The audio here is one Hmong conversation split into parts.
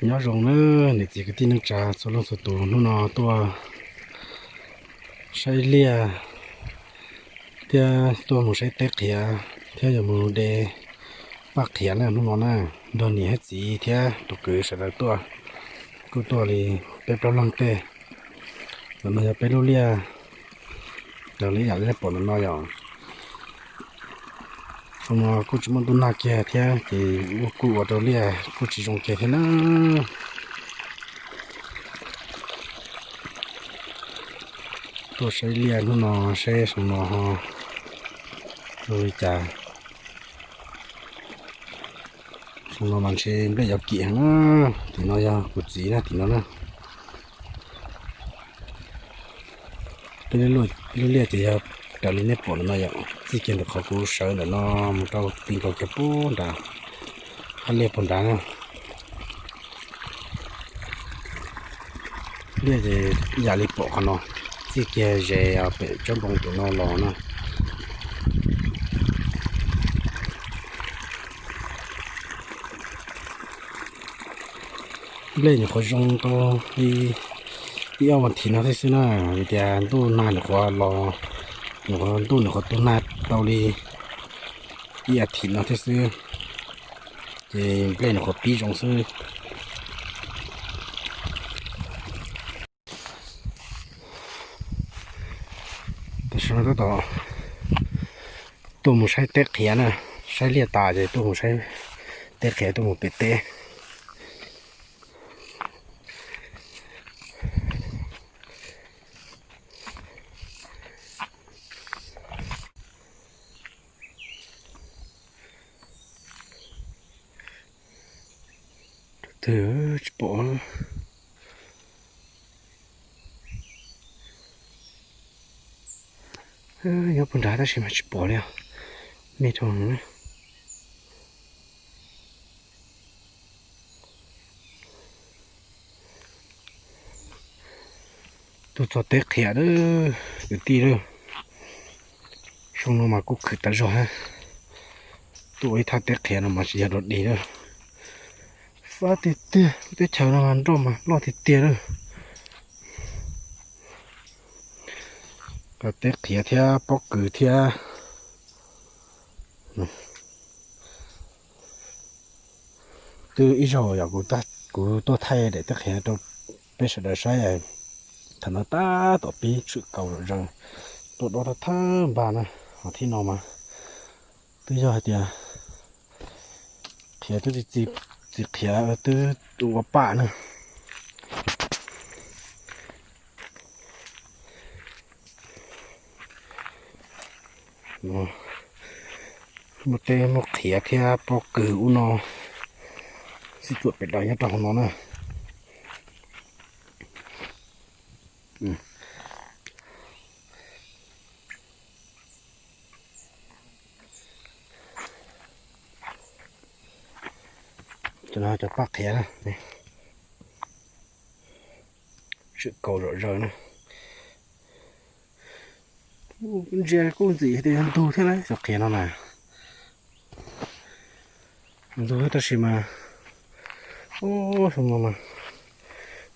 Nyob zoo nawb niam txiv kwv tij neej tsa txhua leej txhua tus, hnub no tuaj saib liaj thiab tuaj mus saib teb qhiav thiab yuav mus de paj qhiav na. Hnub no na, nrog niam thiab txiv thiab tus kwv sawv daws tuaj, kuj tuaj li peb plaub leeg tej. Ntawm no yog peb lub liaj, raws li yam li nej pom ntawm no yom. Xyoo no kuj tsis muaj ntuj nag kiag thiab ces kuj ua rau liaj kuj tsis zoo kiag thiab na. Tuaj saib liaj hnub no, saib xyoo no ho zoo li cas. Xyoo no mas ntshe nplej yuav kim heev na. Tim no yog kuv txiv na, tim no na. Peb lub liaj ces yog raws li nej pom ntawm no yom, txij kiag ntawm qhov kuv sawv ntawm no mus rau ti nkaus kiag puag nrad, hab liaj puag nrad na. Liaj ces yam li pom qhov no, txij kiag ze pem tsob npoo tim no los na. Nplej nyuam qhuav zoo tau li ib ob vas thiv no thiab xwb na, vim tias ntuj nag nyuam qhuav los, nyuam qhuav ntuj nyuam qhuav tu nag tau li ib vas thiv no thiab xwb, ces nplej nyuam qhuav pib zoo xwb. Tam sim no tab tom tuaj mus saib teb qhiav na, saib liaj tas ces tuaj mus saib teb qhiav, tuaj mus pem teb. Twg tsis pom. Nyob puag nrad tab sis mas tsis pom li os. Me rau na. Tuaj txog teb qhiav lawm kwv tij lawm. Xyoo no mas kuj khwv tas zog na. Tuaj ua ib thaj teb qhiav no mas tsis yog dog dig na. Fab tiag tiag, teb chaws no mas nroj mas loj tiag tiag na. Teb qhiav thiab pob kws thiab. Twb ib zaug yog kuv tuaj thaij daim teb qhiav rau peb sawv daws saib, thaum no tab tom pib tshwm kaus zom zaws, tuaj dob thawj npag na. Ho thib no mas twb yog hais tias qhiav twb txi, txiv qhiav twb ua paj na. Muaj teb muaj qhiav thiab pob kws ub no, xib txuam pem daws nyob rau hauv no na. Cov no cov paj qhiav na, tshwm kaus zom zaws na. Ntsia kuj ntxim tias yog ntug thiab na cov qhiav no na. Ntug tab sis mas, xyoo no mas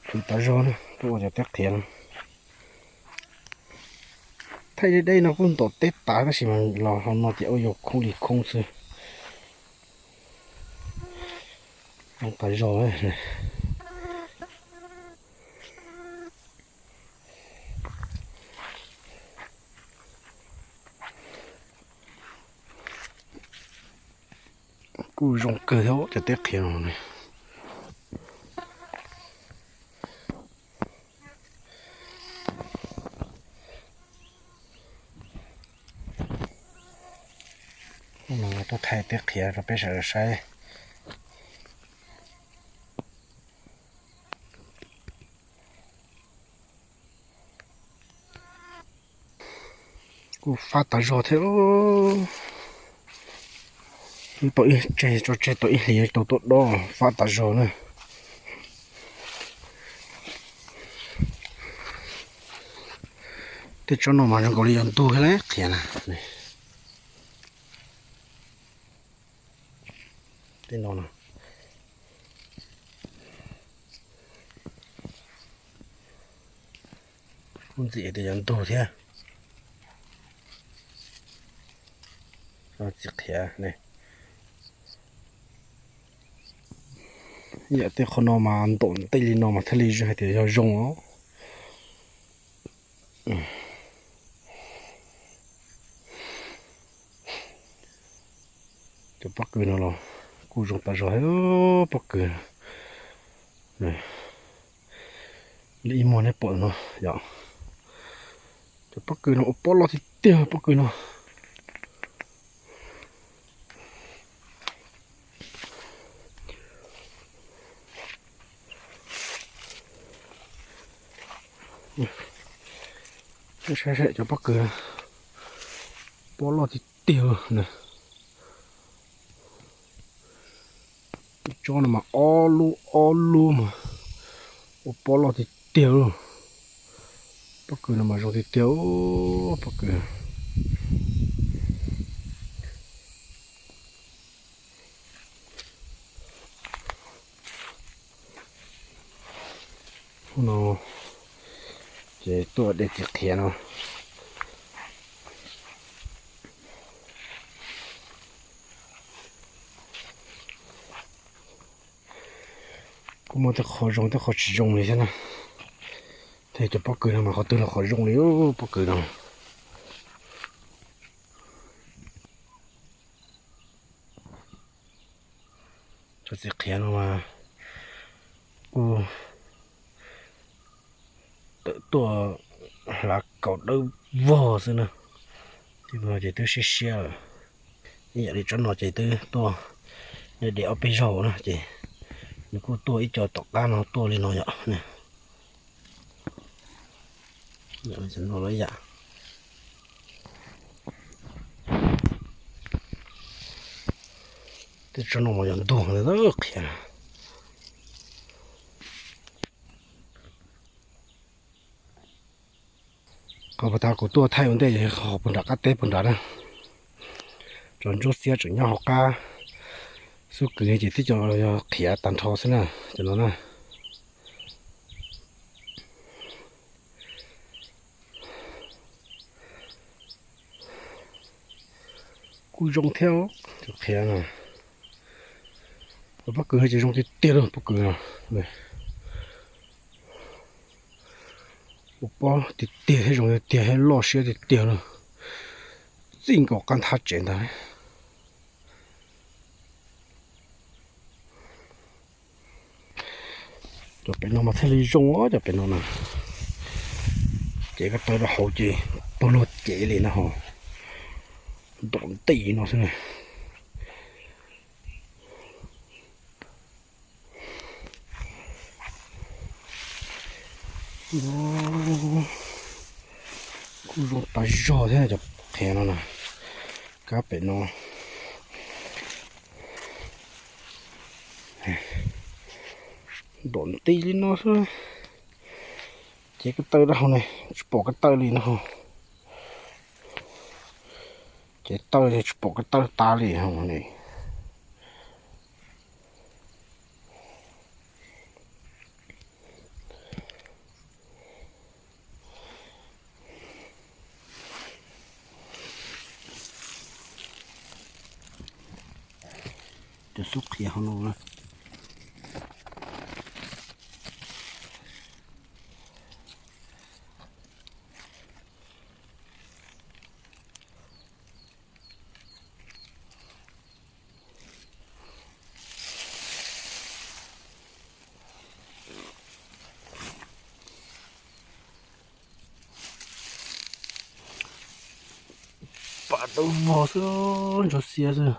khwv tas zog na, tuaj ua cov teb qhiav no. Thaij deb deb no kuj ntaus teb tas tab sis mas los hauv no ces ua yog khoob li khoob xwb. Zoo tas zog. Kuj zoo kawg thiab cov teb qhiav no. Tuaj thaij teb qhiav rau peb sawv daws saib. Kuj fab tas zog thiab. Tau ib tseg tso tseg tau ib hlis tau tuaj dob fab tas zog na. Tej tsob no mas zoo nkaus li yuav ntug thiab lawm qhiav na. Tej no na. Kuj ntxim tias yuav ntug thiab. Txiv qhiav ne, yam tej qhov no mas ntaum ntej li no mas thiaj li hais tias yog zoo os. Cov pob kws no los kuj zoo tas zog, pob kws li ib muag nej pom no yom. Cov pob kws no ua pob loj tiag tiag pob kws no. Saib saib cov pob kws, pob loj tiag tiag na. Tsob no mas ob lub ob lub mas ua pob loj tiag tiag li. Pob kws no mas zoo tiag tiag pob kws. Hnub no ces tuaj de txiv qhiav no. Kuj muaj tej qho zoo tej qho tsis zoo li thiab na. Tej cov pob kws no mas qhov twg los qhov zoo li pob kws no. Cov txiv qhiav no mas kuj tawm tuaj hlav kaus dawb vog xwb na. Tej no ces twb siab siab lawm. Ib yam li tsob no ces twb tuaj de ob peb zaug na ces nws kuj tuaj ib co tom qab no tuaj li no yom. Tej tsob no mas yog ntug qhiav. Qhov puag ta kuv tuaj thaij ua ntej yog qhov puag nram qab teb puag nrad na. Cov ntsuab xiab tseem nyob hauv qab xub kws ces twb cov yog qhiav tag nrho xwb na, cov no na. Kuj zoo thiab, cov qhiav no. Pob kws ces zoo tiag tiag lawm pob kws no. Ua pob tiag tiag thiab zoo tiag tiag thiab loj siab tiag tiag lawm. Txij nkaus qab nthab tsev ntag. Cov pem no mas thiaj li zoo os, cov pem no na. Cev ko taw rau hauv ces puag luag cev li na ho. Ntom ntej no xwb na. Kuj zoo tas zog thiab cov qhiav no na. Kab pem no ntom ntej li no xwb. Cev ko taw rau hauv ne, tsis pom ko taw li no. Cev taw tsis pom ko taw tas li hauv ne. Cov xub qhiav hauv no na. Pam tau vog xwb, ntsuab xiab xwb.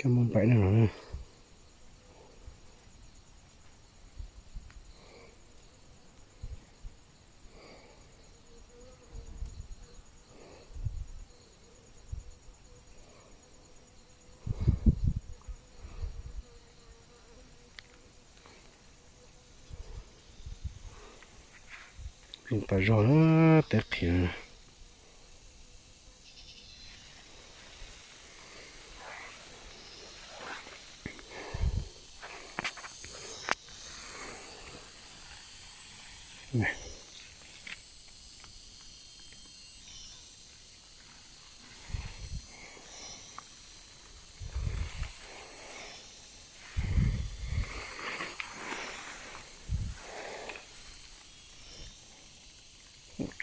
Kab mob npaim no. Zoo tas zog na, teb qhiav.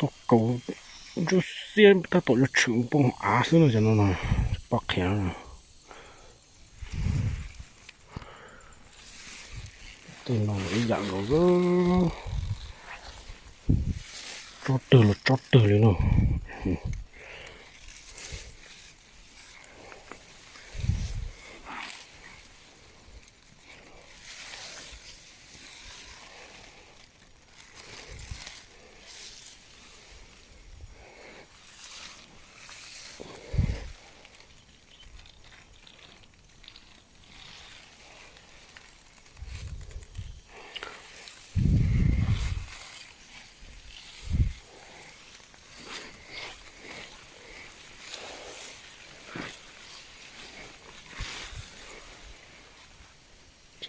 Tuaj kaus ntsuab xiab tab tom yuav tshwm poob av xwb no, cov no no, pob qhiav no. Tej no ib yam nkaus, tsob twg los tsob twg li no.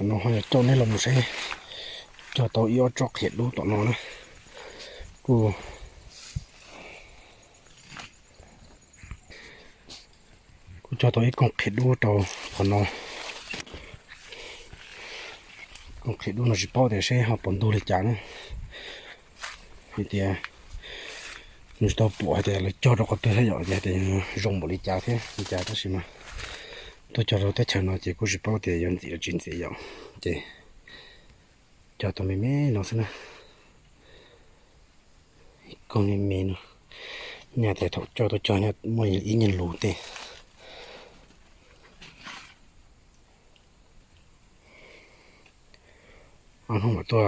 Tam no ho yog coj nej los mus saib, cog tau ib ob tsob qhiav dub tom no na. Kuj, kuj cog tau ib koog qhiav dub rau qhov no. Koog qhiav dub no tsis paub tias seb ho puas ntug li cas na. Hais tias nws tsis tau pom hais tias lawv cog rau qhov twg thiab yom, tias zoo npaum li cas thiab li cas, tab sis mas tuaj cog rau teb chaws no ces kuj tsis paub tias yuav ntxim los tsis ntxim yom. Ces cog tau me me no xwb na. Koog me me no, nyaj tias thaum coj tuaj cog muaj ib nyuag lus tej. Ob hnub mam tuaj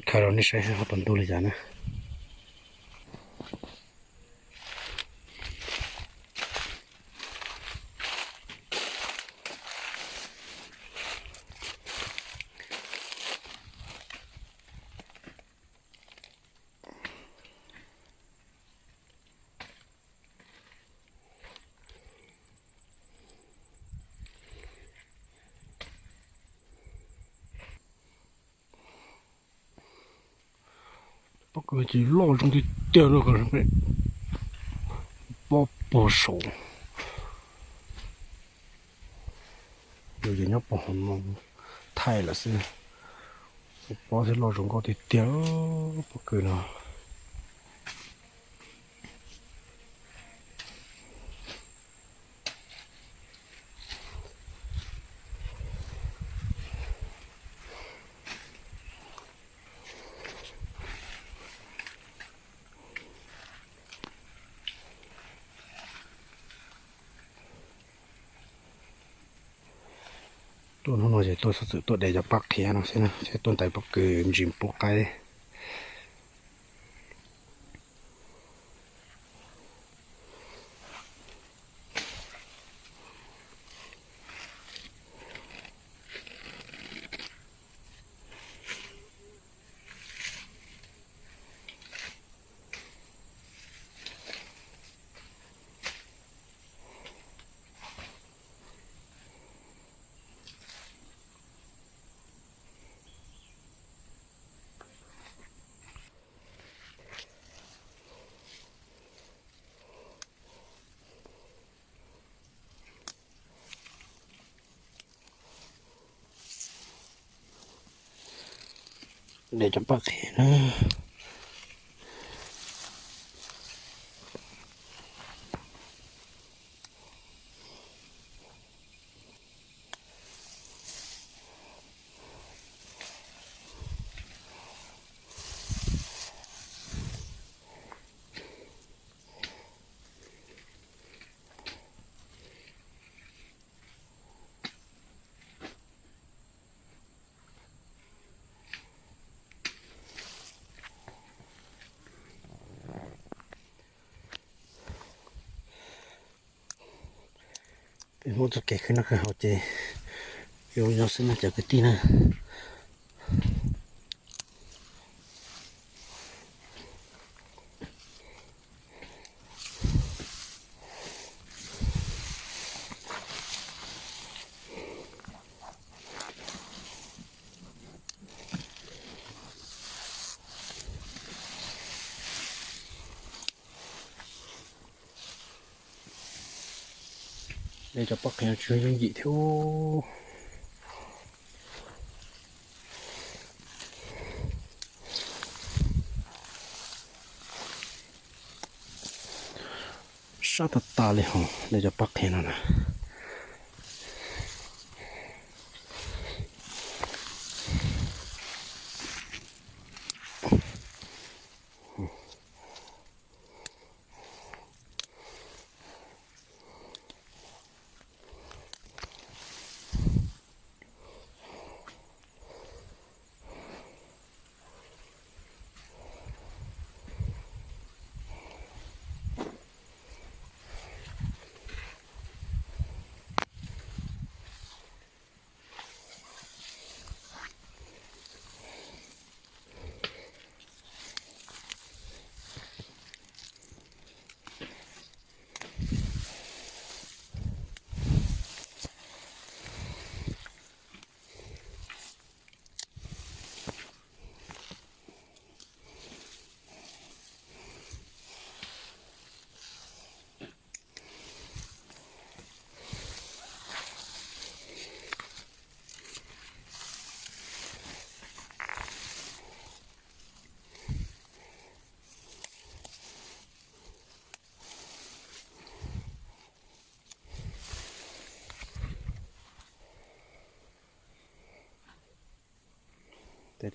khaws rau nej saib ho puas ntug li cas na. Pob kws ces loj zoo tiag tiag no, pob puag saum. Yus ces nyob puag hauv no thaij lawm xwb. Pob thiab loj zoo nkauj tiag tiag, pob kws no. Tuaj hnub no ces tuaj xov xwm tuaj de cov pob qhiav no xwb na, thiab tuaj ntais pob kws ntsis pub qaib. De cov pob qhiav na. Peb muab txoj kev khwv noj khwv haus ces yuav nyob xwb na cov kwv tij na. Cov paj qhiav no tsis yooj yim thiab. Sab tag tag li hos, cov paj qhiav no na.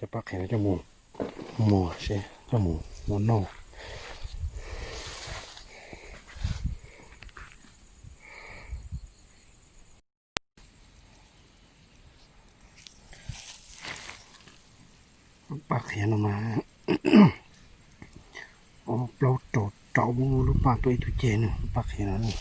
Cov paj qhiav no coj mus muag seb, coj mus ua noj. Paj qhiav no mas ob plaub rau rau lub paj tuaj ib tug ceg na, paj qhiav no.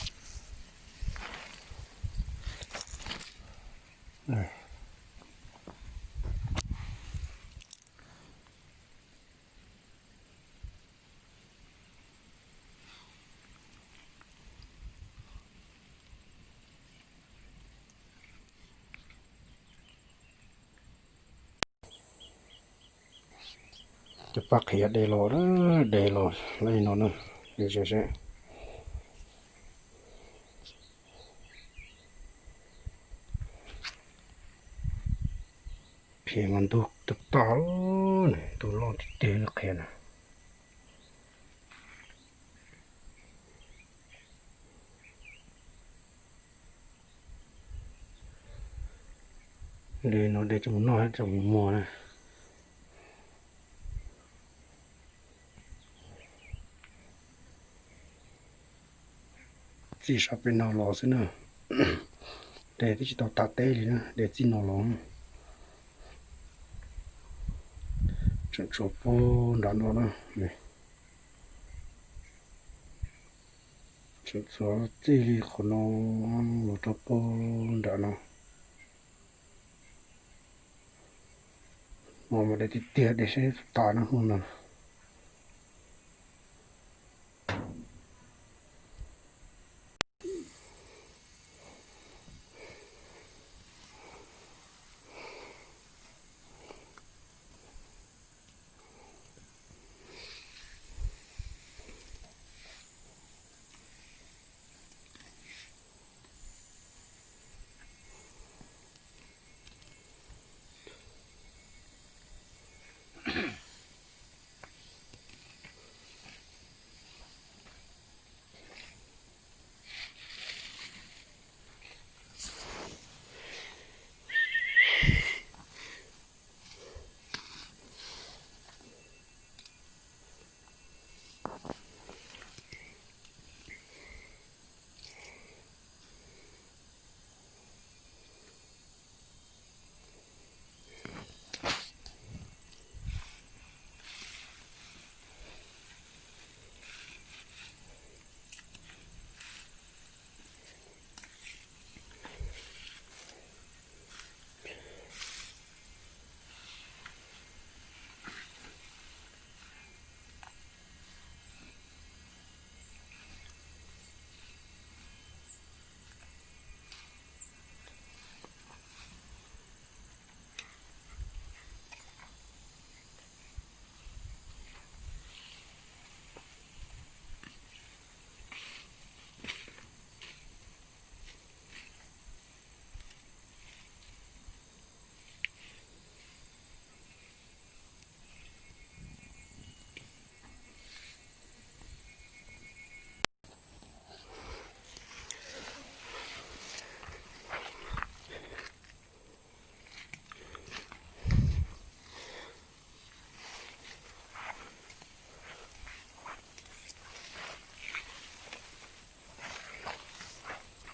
Cov paj qhiav de los, de los li no na, seb. Qhiav mas ntug tag tag, tus loj tiag tiag li qhiav na. Li no de coj mus noj coj mus muag na. Txij sab pem no los xwb na. De twb tsis tau tas teb li na, de txij no los. Tseem tshuav puag nram no na. Tseem tshuav txij li qhov no los rau puag nram no. No mas de tiag tiag, de seb tas no hu no.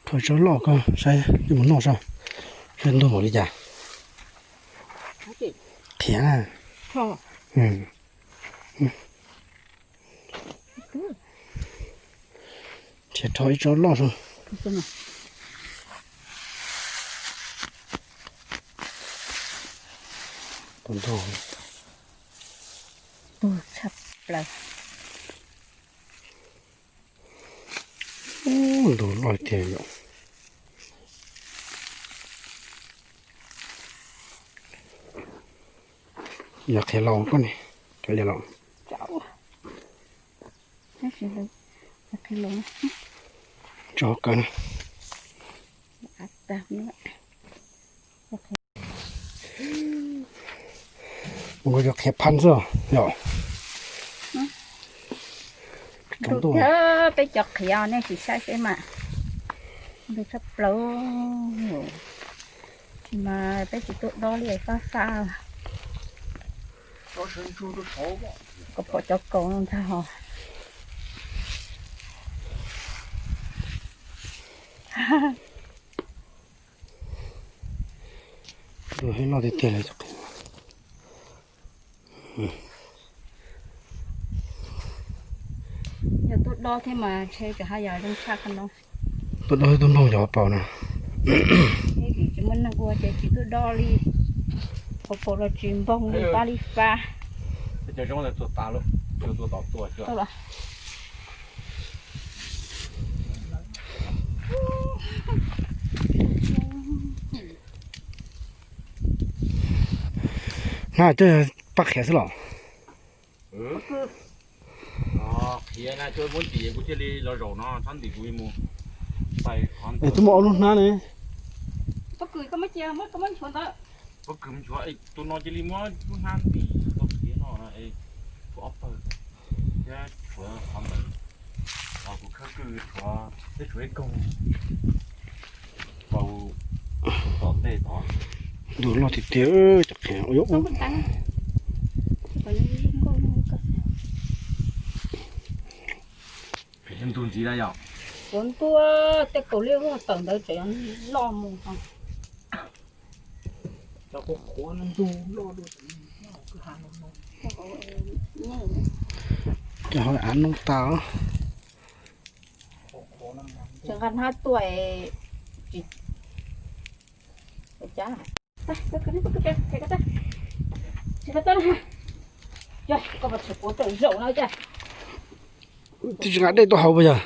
Thov tsob loj koj saib, mus noj saib, saib ntug npaum li cas. Qhiav na. Nrhiav rho ib tsob loj zoo. Tus ntug tshaj plaws. Ub, ntug loj tiag yom. Yog qhiav laus koj ne, cov liam los. Tso kawg na. Ua cov qhiav phab xwb yom. Peb cov qhiav nej sim saib seb mas ntug tshaj plaws. Tsis mas peb tsis tuaj dob li fab fab. Kom pom cov kaus no ntag hos. Ntug loj tiag tiag li. Yog tuaj dob thiab mas ntshe tsam haj yam zoo tshaj qhov no. Tuaj dob tuaj npoog cov hauv paus na. Tsis muaj neeg ua ces tsis tuaj dob li. Hauv paus los tsis npoog li fab li fab. Hnab twb paj qhiav xwb los? Qhiav na, coj muab tsis kuv thiaj li los zaum no txhob ntim kuv mus. Es twb muaj ob lub hnab ne. Pob kws koj muab cia, muab koj muab nchuav ntawd. Pob kws nchuav, tus no cia li muab lub hnab ntim tau qhiav no, tshuav ob pawg thiab tshuav qhov ntawd, kuv khawb kws tshuav, thiab tshuav ib koog. Ntug loj tiag tiag cov qhiav. Ntug ntxiv na yom. Kuv ntuaj tej kaus liab loj tawm ntawd tseem loj mus. Cov qhuav qhuav no ntug loj dua. Cov hauv av noob tas. Tsis nqa hnab tuaj. Twb tsis nqa dej tuaj hauv puas yog?